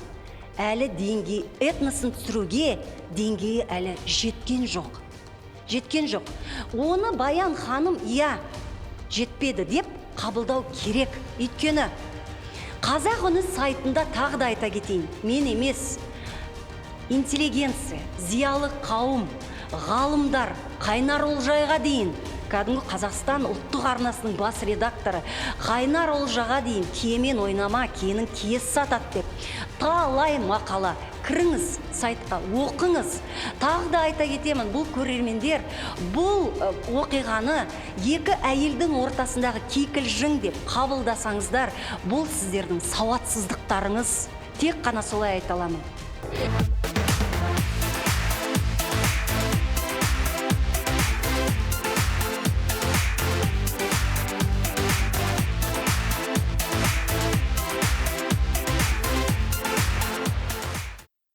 әлі деңгей, этносын түсіруге деңгейі әлі жеткен жоқ. Жеткен жоқ. Оны Баян ханым иә жетпеді деп қабылдау керек. Өйткені Қазақ үні сайтында тағы да айта кетейін, мен емес, интеллигенция, зиялы қауым, ғалымдар, Қайнар Олжайға дейін, кәдімгі Қазақстан ұлттық арнасының бас редакторы Қайнар Олжаға дейін киемен ойнама, киенің киесі сатады деп талай мақала. Кіріңіз сайтқа, оқыңыз. Тағы да айта кетемін, бұл көрермендер бұл оқиғаны екі әйелдің ортасындағы кикілжің деп қабылдасаңыздар, бұл сіздердің сауатсыздықтарыңыз. Тек қана солай айта аламын.